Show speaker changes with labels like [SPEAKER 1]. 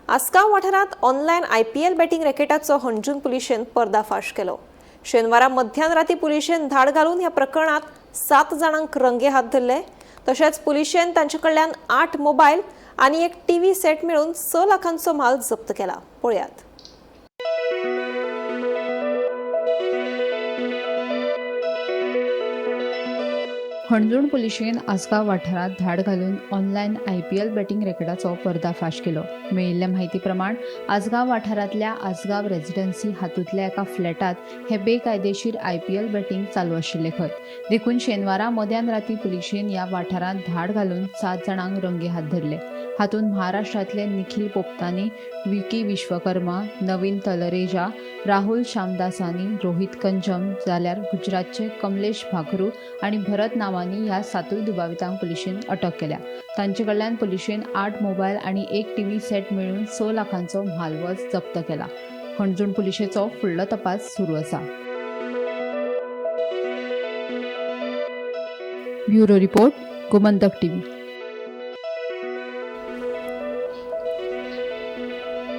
[SPEAKER 1] आसगांव वाठारांत online IPL batting रॅकेटाचो Anjuna पुलिशेन पर्दाफाश केलो. शेनवारा मध्यान राती पुलिशेन धाड घालून ह्या प्रकरणात 7 जाणांक रंगे हात धरले. तशेंच पुलिशेन तांचे कडल्यान 8 मोबायल आनी एक टीव्ही सेट मेळून 6 लाखांचो माल जप्त केला. पळयात.
[SPEAKER 2] हणजूण पुलिशेन आसगांव वाठारांत धाड घालून ऑनलायन आयपीएल बॅटिंग रॅकेटाचो पर्दाफाश केलो. मेळिल्ल्या म्हायती प्रमाण आसगांव वाठारांतल्या आसगांव रेजिडन्सी हातूंतल्या एका फ्लॅटांत हे बेकायदेशीर आयपीएल बॅटिंग चालू आशिल्ले खंय. देखून शेनवारा मध्यान राती पुलिशेन ह्या वाठारांत धाड घालून 7 जाणांक रंगे हात धरले. हातूंत महाराष्ट्रांतले निखिल पोपतानी, विकी विश्वकर्मा, नवीन तलरेजा, राहुल श्यामदासानी, रोहित कंजम, जाल्यार गुजरातचे कमलेश भाकरू आनी भरत नावानी ह्या 7 दुबावितांक पुलिशेन अटक केल्या. तांचे कडल्यान पुलिशेन 8 मोबायल आनी 1 टीव्ही सेट मेळून 6 लाखांचो म्हालवज जप्त केला. हणजूण पुलिशेचो फुडलो तपास सुरू आसा. Bureau report, Gomantak TV.